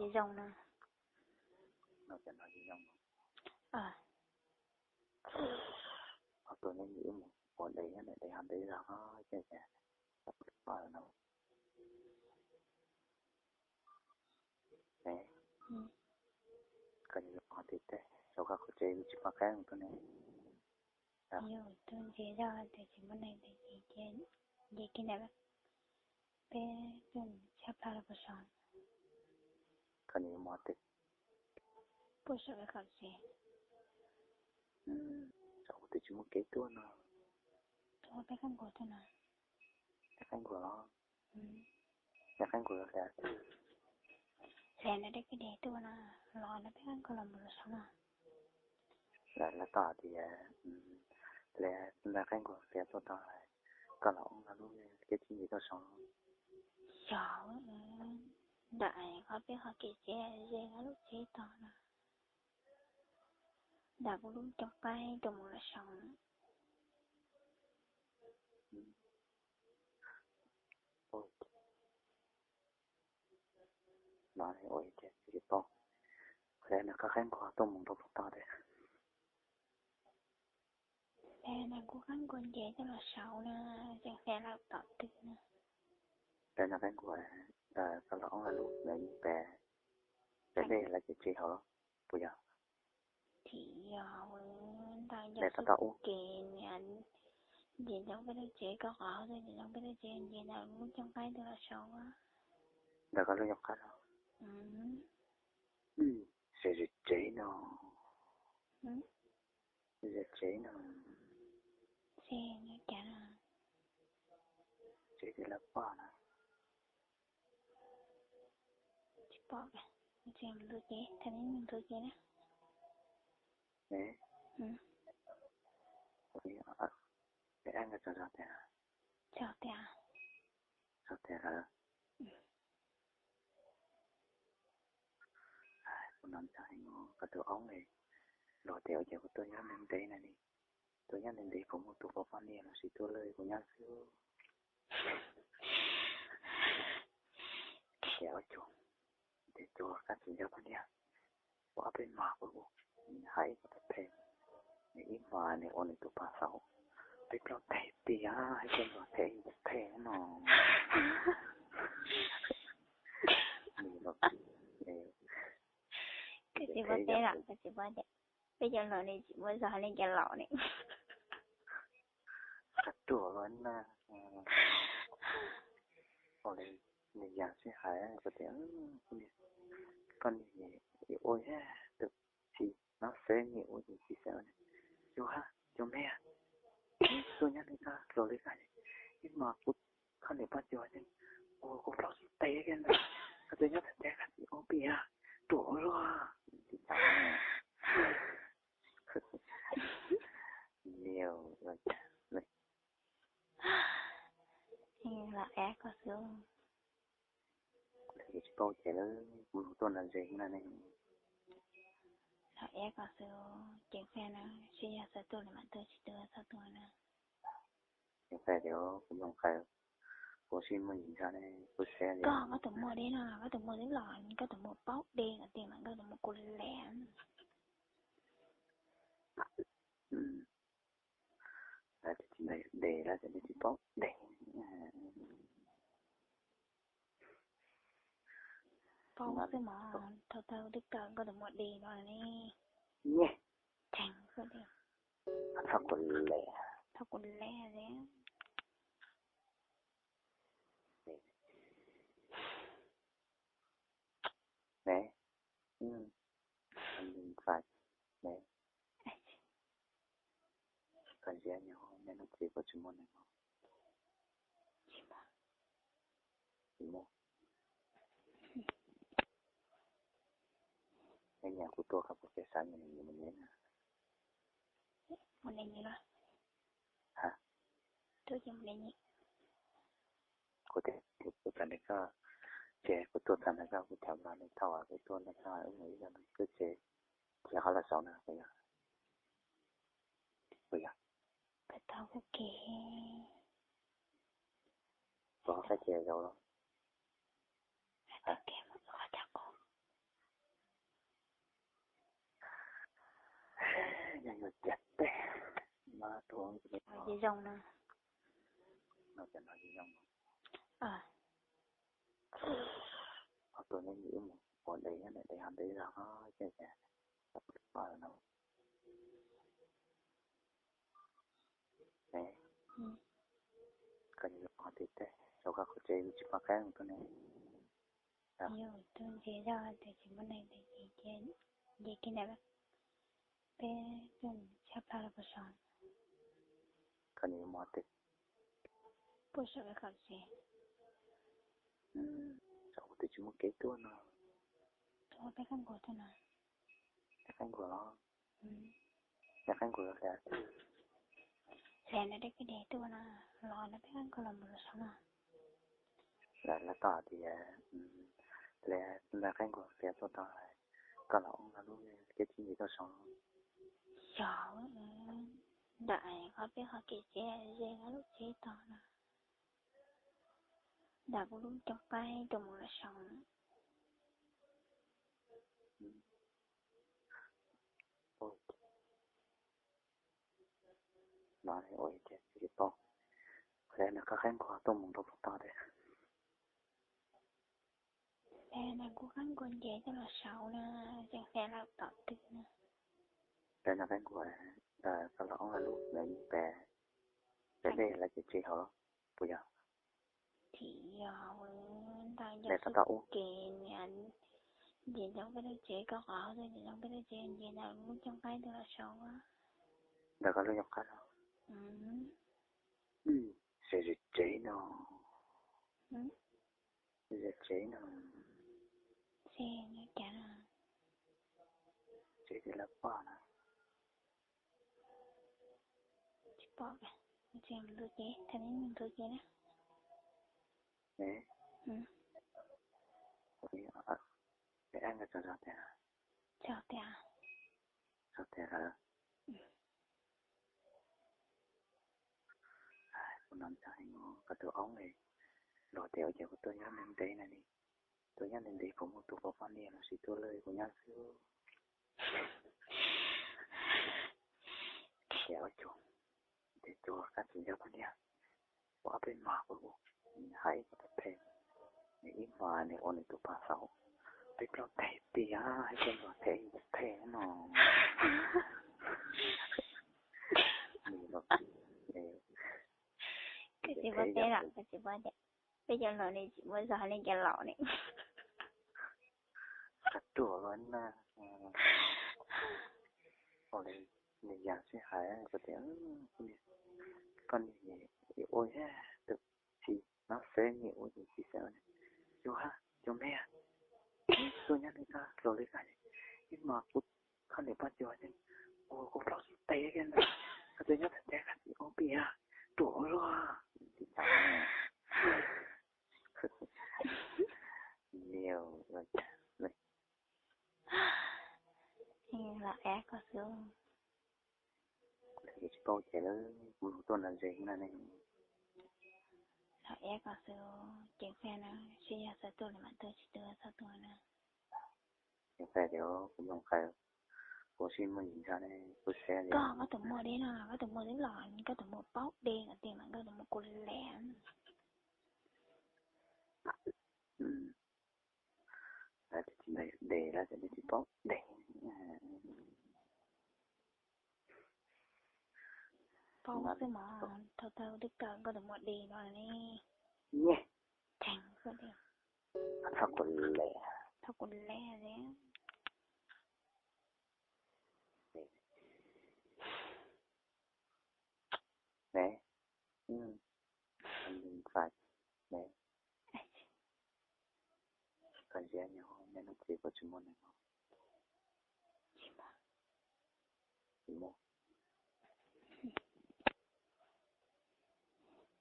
Tsis zoo no. No ces no tsis zoo no. Ho tus neeg ib mus ua dev nyob daim dev ho ntev zog ces ces no. Ne, koj yuav qhov twg teb, rau koj qhov tsev tsis pom qab mus tuaj ne. Yus tus ntses zog tias tsis muaj neeg tias ces cia nce kiag ntawm peb tuaj tshaj plaws rau puag saud. Koj nws yuav mus twg? Puag saum peb qhov tsev. Saum twg tsis muaj kev tuaj no? Tuaj peb qab nkuas tuaj no. Peb qab nkuas los? Peb qab nkuas los hlias twg? Hlias ntawm deb peb deb tuaj no, los no peb qab nkuas los mus los saud no. Lawv lawv tau tias, hlias ntawm qab nkuas hlias tuaj tau, koj los ob lub thiab tsis nce tuaj saud. Xyov, ntawm qhov peb qhov kev tsev ze lub tsev tod no. Ntawm kuv lub cooj qaib tuaj mus los saud. No ua tiag tsis paub. Hlias no koj qab nkuas tuaj mus rau puag tod thiab. Hlias no kuv qab nkuas nce tuaj los saud na, tseem hlias lawm tom twg na. Hlias no qab nkuas, koj los ob lub ntawd pem, pem dej lawv ces tsis hauv los puas yog? Tsis yog, ntawm yog xub kev niam, nce ntawm peb lub tsev koj qhov, nce ntawm peb lub tsev, nce ntawm lub cooj qaib tuaj los saud. Ntawm koj lub cooj qaib los? Tsev, tsev no. Tsev, tsev no. Tsev, tsev lawv pom na. Tsis pom, tsis mus ntxuav cev, thaum ntxuav cev na. Peb ab nkawd tso tso tiag. Tso tiag. Tso tiag lawm. Kuv no ntshai koj tus aub ne, luag tias ua cas kuv tuaj nyob ntev ntev na ni, tuaj nyob ntev ntev puas muaj tus poj niam los sis tuaj lawm kuv nyob xwb. Ces ob cuag, ces cuag kab tsis nco poj niam, ua ob peb hmos kuv hais ib qho phem, nws ib hmos nws ua nws tus poj saud, peb plaub teg tiag, peb plaub teg phem no. Koj tsis paub teb lawm, koj tsis paub tias peb cov laus ne tsis muaj zog li cov laus ne. Koj tuaj los na, ua li nws yog sib hais tias poj niam ua tus tsis no xeeb, nws ua tus tsis xeeb, yus ha cov me, tuaj nyob li koj, hluas li koj, ib hmos kuv kho niam poj cuag ua kuv plaub teg kiag ntag, koj tuaj nyob tag teg koj tsis ua piam, ruam luaj. Niam, los ev koj xwb. Kuv tsis paub ces lawv kuv tus tuaj no ze na ne. Los ev koj xwb, ceev faj na, tsis yog txawj tuaj li mam tuaj, tsis tuaj txhob tuaj na. Ceev faj tias kuv zoo qhawv, kuv sib muaj yim ntsha ne, kuv xav tias koj, koj tus muam deb no, koj tus muam twb los, koj tus muam paub deb no tiag mas koj tus muam kuv lam. Lawv tias tsis ntev, lawv tias tsis paub deb. Paub xwb mas, thaum tau twb kawm koj tus muam deb no ne. Nyiaj. Tseem xwb tiag. Txhob kuv lam. Txhob kuv lam li. Ne. Nws fais ne. Koj ntsia nyob neb leej txiv puas tsis muaj neeg os? Tsis muaj. Neb nyiam kuv tuaj koj puas xav nyiam nyiam mus nyiam na? Mus nyiam nyiam los? Ha? Tuaj ces mus nyiam nyiam. Kuv tias kuv tuaj txog ntawm koj, ces kuv tuaj txog ntawm koj kuv tham nrog nws thaum kuv tuaj ntawm koj wb mus ib zaug nrog koj ces, ces qhov lawv xaus na puas yog? Puas yog? Koj tau kuv kev. Puas qhov koj ces zaum los? Qhov tau kev mus qhov cas qub? Ces zoo no. No ces no ces zoo no. Ho tuaj neb ib mus ua de nyob ntawm de ho ntev zog ces, ces no. Koj yuav ua tim tej rau koj qhov tsev tsis pom qab mus tuaj ne. Yog tus ntses zog tias tsis muaj neeg tias ces cia nce kiag ntawm peb tuaj tshaj plaws los puas saud? Koj nws yuav mus twg? Puag saum lawv qhov tsev. Saum twb tsis muaj kev tuaj no. Tuaj peb qaib nkuas tuaj no. Peb qaib nkuas los? Peb qaib nkuas los hlias twg? Hlias ntawm deb peb de tuaj no, los no peb qaib nkuas los mus los saud no. Lawv, lawv tau hais tias, lawv, lawv qaib nkuas hlias tuaj tau, koj los ob lub kev tsis nce tuaj saud. Yog, ntawm qhov peb qhov kev tsev ze lub tsev tod no. Ntawm kuv lub cooj qaib tuaj mus los saud. No ua ces tsis paub, lawv nws qab qaib nkuas tuaj mus rau puag tod thiab. Lawv nws kuj qaib nkuas nce tuaj los saud na, tseem hlias lawm tom twg na. Lawv nws qaib nkuas, koj los ob lub lawv nce pem, pem dej lawv ces tsev hauv los puas yog? Tsis yog, ntawm yog xub kev niam, nce ntawm peb lub tsev koj qhov, nce ntawm peb lub tsev, nce ntawm lub cooj qaib tuaj los saud. Ntawm koj lub cooj qaib los? Ces tsev no. Tsev no. Tsev no cas no? Tsev tim lawv poj na. Tsis pom, tsis mus ntu ces, thaum nej mus ntu ces na. Peb ab nkawd txog txog tiag? Txog tiag. Txog tiag lawm. Kuv no ntag, koj tus aub luag tias ua cas kuv tuaj nyob ntev ntev na ni, tuaj nyob ntev ntev puas muaj tus poj poj niam los sis tuaj lawm kuv nyob xwb. Tias ua cas tias cua kab tsis nco poj niam, ua ob peb hmos kuv hais ib qho phem, nws ib hmos nws ua nws tus pas xaus, peb plaub teg tiag, peb plaub teg phem no. Koj tsis paub teb los koj tsis paub tias peb cov laus ne tsis muaj zog li cov laus ne. Qab ruam los na. Nws yam sib hais tias koj niam ua tus tsis no xeeb, niam ua tus tsis xeeb. Cua, cua me, tuaj nyob li koj, hluas li koj, ib hmos kuv kho niam poj cua ua kuv plaub xub teg kiag ntag, koj tuaj nyob tag teg koj tsis ua piam, ruam luaj. Niam, los ev koj xwb. Kuv tsis paub ces lawv kuv tuaj nram ze na ne. Los ev koj xwb, ceev faj na, tsis yog txawj tuaj li mam tuaj, tsis tuaj txhob tuaj na. Ceev faj tias kuv zoo qhawv, kuv sib muaj ntsis ntsa ne, kuv xav tias koj, koj tus muam deb no, koj tus muam twb los, koj tus muam paub deb no tiag mas koj tus muam kuv lam. Lawv tias tsis ntev, lawv tias tsis paub deb. Paub xwb mas, thaum tau twb kawm koj tus muam deb no ne. Nyiaj. Theem xwb tiag. Txhob kuv lam. Txhob kuv lam li. Ne. Fais ne. Koj ziab nyob nej leej txiv puas tsis muaj neeg? Tsis muaj.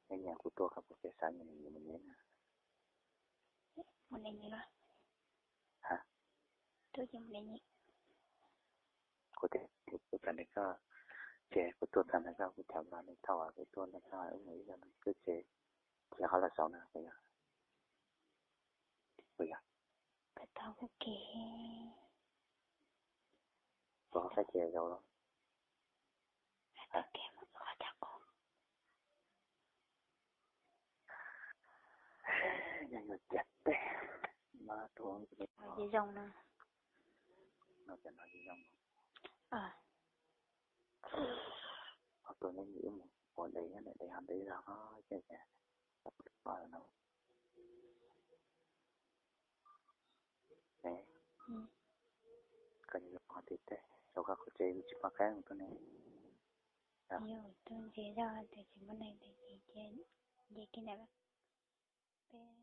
Nej nyiam kuv tuaj koj puas xav nyiam nyiam mus nyiam na? Mus nyiam nyiam los? Ha? Tuaj ces mus nyiam nyiam. Kuv tias kuv tuaj txog ntawm koj, ces kuv tuaj txog ntawm koj kuv tham los nws thaum kuv tuaj ntawm koj wb mus ib zaug nws twb ces cia qhov lawv xaus na puas yog? Puas yog? Koj tau kuv kev. Kuv qhov koj ces zaus los? Tau kev mus kuv qhov coj kuv. Ces teb, mas tus ces zoo no, no ces no ces zoo no. Ho tus nej mus ua de nyob daim de ho de zog ces ces no. Ne, koj yuav qhov twg teb, rau koj qhov tsev tsis pom qab mus tuaj ne. Yog tus ntses zog tias tsis muaj neeg tias ces cia nce kiag ntawm peb